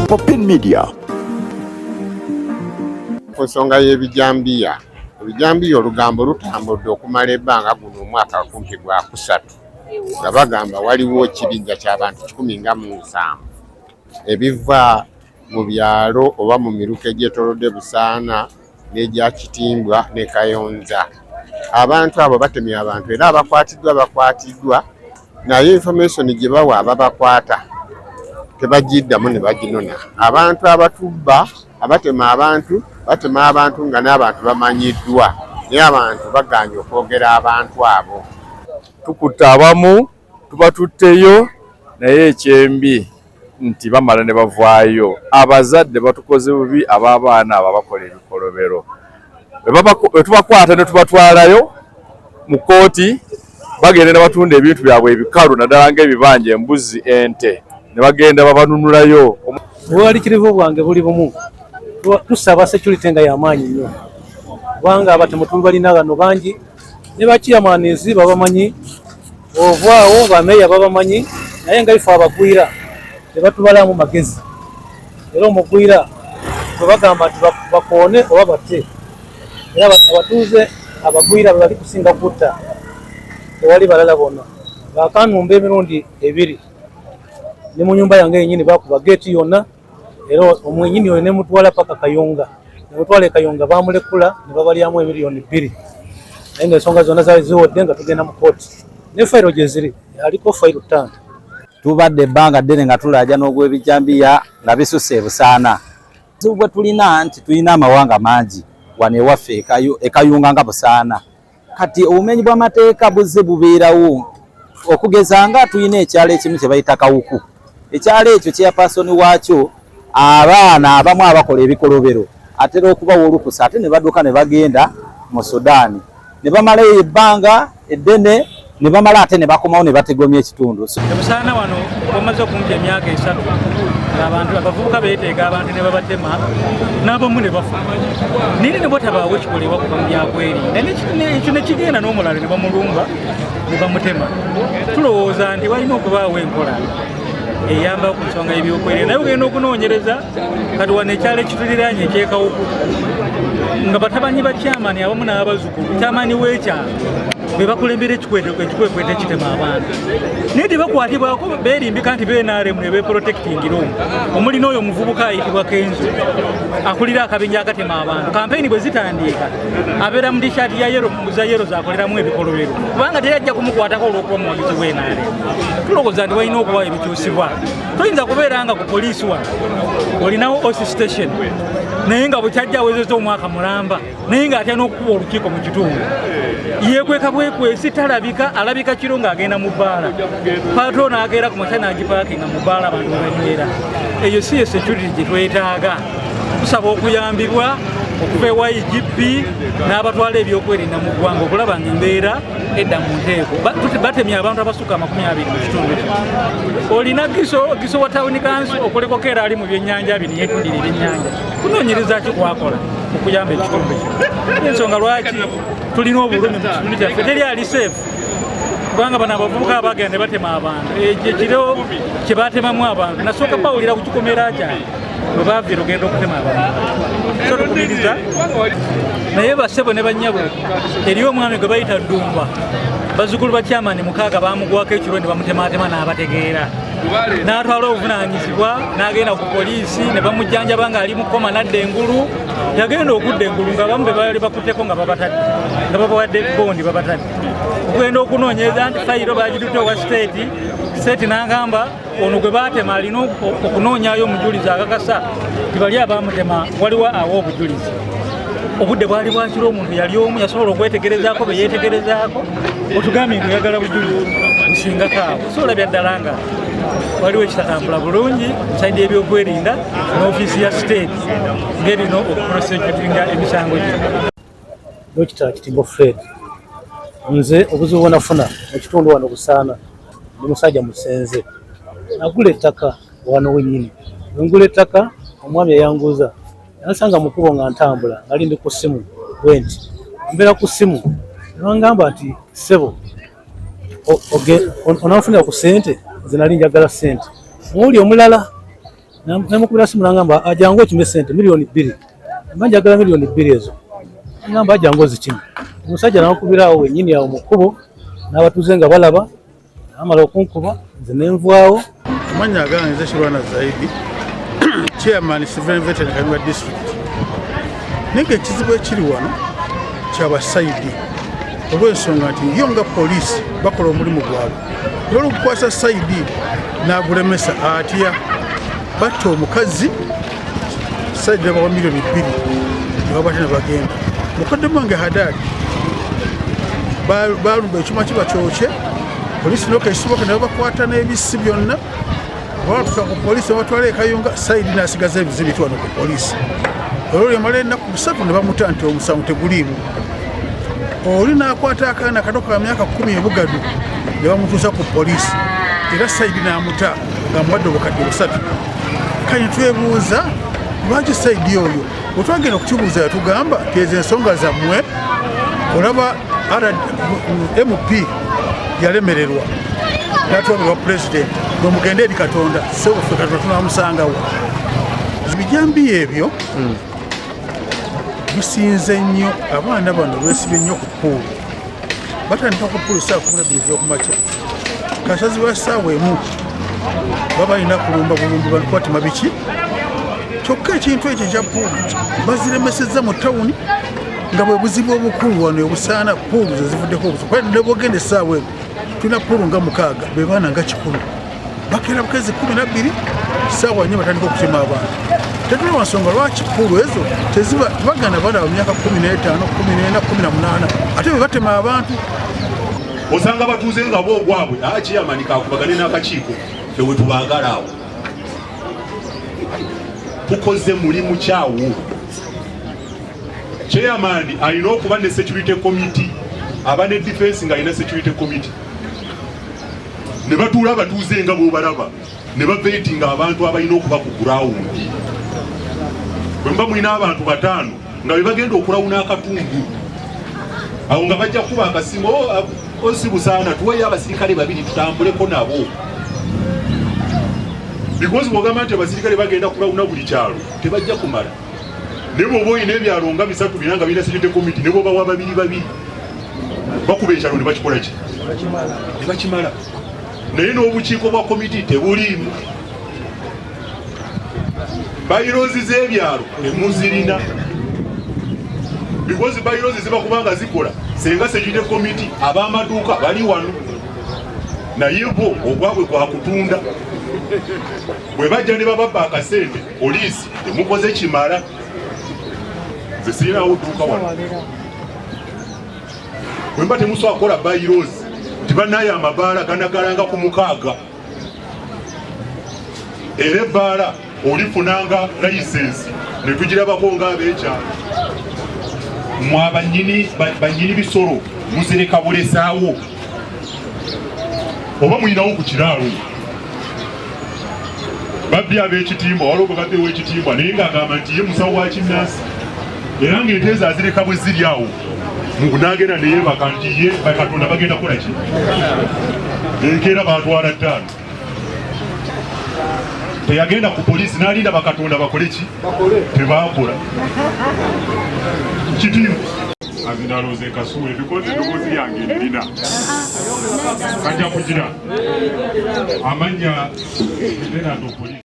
Popin Media. Ku nsonga y'ebijambiya, ebijambiya olugambo lutambudde okumala ebbanga, guno omwaka kumpi gwakusatu, nga bagamba waliwo ekibinja ky'abantu 170 ebiva mu byalo oba mu miruka egyetoolodde Busaana n'egya Kitimbwa ne Kayonza. Abantu abo batemye abantu era abakwatiddwa bakwatiddwa, naye information gye bawa ababakwata tebagiddamu ne baginona. Abantu abatubba, abatema abantu, batema abantu nga n'abantu bamanyiddwa, naye abantu bagaanye okwogera abantu abo. Tukutte abamu, tubatutteyo, naye ekyembi nti bamala ne bavaayo. Abazadde batukoze bubi ab'abaana abo abakola ebikolobero. Bwe tubakwata ne tubatwalayo mu kkooti, bagenda ne batunda ebintu byabwe ebikalu, naddala ng'ebibanja, embuzi, ente, ne bagenda babanunulayo. Obweraliikirivu bwange buli bumu. Tusaba security nga yamaanyi nnyo, kubanga abatemu tubalina bano bangi, ne bakiyamanizi babamanyi, ovaawo bameeya babamanyi, naye nga ife abagwira tebatubalamu magezi. Era omugwira bwe bagamba nti bakoone oba batte, era abatuuze abagwira bwe bali kusinga kutta, tewali balala bonna. Bakanumba emirundi ebiri ne mu nyumba yange yenyini, bakuba geeti yonna, era omwenyini oyo nemutwala paka Kayunga. Nemutwala e Kayunga, bamulekula ne babalyamu 2 million, naye nga ensonga zonna zaali ziwodde nga tugenda mu kooti ne fayiro gye ziri, aliko fayiro ttaano. Tubadde ebbanga ddene nga tulaaja n'ogw'ebijambiya nga bisusse ebusaana. Obuzibu bwe tulina nti tulina amawanga mangi wano ewaffe ekayunga nga Busaana. Kati obumenyi bw'amateeka buzze bubeerawo, okugeza nga tulina ekyalo ekimu kye bayita Kawuku. Ekyalo ekyo chairperson waakyo, abaana abamu abakola ebikolobero atera okubawa olukusa, ate ne badduka ne bagenda mu Sudaani ne bamalayo ebbanga eddene, ne bamala ate ne bakomawo ne bategomya ekitundu. Ebusaana wano bamaze okumpi emyaka 3 ng'abantu abavubuka beeteega abantu ne babatema n'abamu ne bafa, naye ne bwatabaawo ekikolebwa kuva mu byakwerinda, ekyo ne kigenda n'omulala ne bamulumba ne bamutema. Tulowooza nti walina okubaawo enkola eyamba ku nsonga y'ebyokwerinda, naye ogenda okunoonyereza kati wano ekyalo ekituliraanye ekyekawuku nga batabanyi ba kyamani abamu n'abazukulu kyamani w'ekyalo be bakulembera ekikwekweto ekitema abantu, naye tebakwatibwako. Berimbika nti be NRM ne beprotectingira omwo, omuli n'oyo omuvubuka ayitibwa Kenzo akulira akabinja akatema abantu. Kampeyini bwe zitandika abeera mu t-shirt ya yellow, za yellow zakoleramu ebikolobero, kubanga teri ajja kumukwatako olw'okuba muwagizi w'e NRM. Tulowooza nti walina okuba ebikyusibwa. Toyinza kubeera nga ku poliisi wano olinawo OC station, naye nga bukyajja awezezza omwaka mulamba, naye ng'atya n'okukuba olukiiko mu kitundu, yeekweka bwekwesi, talabika, alabika kiro ng'agenda mu bbaala, pato n'akeera ku makya n'agipaakinga mu bbaala abantu we banywera. Eyo si ye security gye twetaaga. Tusaba okuyambibwa okuva ewa IGP n'abatwala ebyokwerinda mu ggwanga okulaba nga embeera edda mu nteeko. Batemye abantu abasukka 20 mu kitundu kino. Olina giso wa town council okuliko era ali mu byennyanja bino, yeetundira ebyennyanja. Kunoonyereza ki kwakola okuyamba ekitundu kino? Ensonga lwaki tulina obulumi mu kitundu kyaffe, teri ali safe, kubanga bano abavubuka abagenda ne batema abantu, ekyo ekiro kye batemamu abantu nasooka bawulira ku kikomera kyange bwe baviira ogenda okutema abantu. So tukubiriza naye bassebo ne bannyabo, eriyo omwami gwe bayita Ddumba, bazzukulu ba kyamani mukaaga bamugwako ekiro ne bamutematema n'abategeera, n'atwala obuvunaanyizibwa n'agenda ku poliisi ne bamujjanjaba ng'ali mu koma, n'adda engulu. Yagenda okudda engulu nga abamu be baali bakutteko nga babatadde, nga babawadde bondi, babatadde. Okugenda okunoonyereza nti fayiro bagitutte owa state, state n'agamba ono gwe baatema alina okunoonyayo omujulizi akakasa nti bali abamutema waliwo awa obujulizi. Obudde bwali bwakiro, omuntu yali omu yasobola okwetegerezaako be yeetegerezaako. Otugambye nti oyagala bujulizi busingako awo, so olabya ddala nga waliwo ekitatambula bulungi side y'ebyokwerinda n'ofiisi ya state ng'erina okuprosecutinga emisango gino. Dokita Kitimbo Fred, nze obuzibu bwenafuna mu kitundu wano Busaana, ndi musajja musenze, nagula ettaka wano wennyini. Bwe ettaka, omwami eyanguza yansanga mu kkubo nga ntambula, nali ndi ku ssimu bwe nti, mbeera ku ssimu, ne bangamba nti, "Ssebo, onanfunira ku ssente." Nze nali njagala ssente muwuli omulala. Namukubira simu nangamba ajangu okime sente 2 million. Mba njagala 2 million ezo. Ngamba ajangu ozikime. Omusajja namukubira awo wennyini awo mu kkubo n'abatuuze nga balaba, namala okunkuba nze nenvaawo. Amannya agange nze Kirwana Zaidi, chairman Civil Veteran Kayunga District. Naye nga ekizibu ekiri wano kyabasaidi, olw'ensonga nti yo nga poliisi bakola omulimu gwabwe, naye olwokukwasa saidi n'agulemesa atya, batta omukazi, saidi nabawa 2 million nebabate ne bagenda. Mukadde mwange Hadadi balumba ekyuma kiba kyokye, poliisi nokekisoboka ne babakwata n'ebisi byonna. Batuka ku poliisi babatwala ekayunga, saidi nasigaza ebizibiti wano ku poliisi. Olwo lyamala ennaku 3 ne bamuta nti omusango teguliimu. Oli n'akwata akaana kato ka myaka 10 ebugadu ne bamutuusa ku poliisi, era saidi n'amuta ng'amuwadde obukadde 3. Kale twebuuza lwaki saidi oyo? Bwe twagenda okukibuuza yatugamba nti ezo ensonga zammwe. Olaba MP yalemererwa natwabirwa pulezidenti, bwemugende eri Katonda. Seweffe Katonda tunamusangawo. Ebijambiya ebyo bisinze nnyo. Abaana bano beesibye nnyo ku pool. Batandika ku pool saa 12 ez'okumakya, kasazi ba ssaawa 1 baba balina kulumba bulumbi kubatema biki. Kyokka ekintu ekyo ekya pool baziremesezza mu tawuni, nga bwe buzibu obukulu wano obusaana. Pool zezivuddeko obuzibu. Ne bwogenda essaawa eno tulina pool nga 6, be baana nga 100 bakeera bukezi 12, saawa 4 batandika okutema abantu. Tetulaba nsonga lwaki pool ezo teziba tebaganda baana ba myaka 15, 14, 18, ate bwe batema abantu. Osanga batuuze nga bo ogwabwe akiyamani kakubagane n'akakiiko fewe tubaagala awo tukoze mulimu kyawo. Chairman alina okuba ne security committee, aba ne defense nga alina security committee, ne batuula abatuuze nga bwobalaba ne bavetinga abantu abalina okuba ku ground. Bwe muba mulina abantu bataano nga be bagenda okulawuna akatundu awo, nga bajja kuba akasimu, "Oh, osi busaana tuweyo abasirikale babiri tutambuleko nabo," because bwogamba nti abasirikale bagenda kulawuna buli kyalo tebajja kumala. Naye bwoba olina ebyalo nga bisatu bina nga birina security committee, ne bwobawa babiri babiri bakuba ekyalo ne bakikola ki ne bakimala. Naye n'obukiiko bwa komiti tebuliimu. Bylaws z'ebyalo temuzirina, because bylaws ziba kubanga zikola senga security committee. Ab'amaduuka bali wano, naye bo ogwabwe gwa kutunda. Bwe bajja ne bababba akasente, poliisi temukoze kimala. Nze sirinawo dduuka wano. Bwe mba temusobola kukola bylaws nti bannaye amabaala ganagalanga ku 6, era ebbaala olifunanga layisensi ne tugirabako ng'abeekyalo. Mwe abanyini banyini bisolo muzireka bulesaawo oba mulinawo ku kiraalo. Babbi ab'ekitimbwa, waliwo gwe babbi ow'ekitimbwa naye ng'agamba nti ye musawo wa kinnansi, era ng'ente ezo azireka bwe ziri awo n'agenda neyeebaka nti ye bakatonda bagenda kukola ki. Enkeera batwala ttaano. Teyagenda ku poliisi n'alinda bakatonda bakole ki? Tebakola kitiibwa. Azinalooza ekasuwe because eddoboozi lyange ndina kajja kugira amannya lieutenant of police.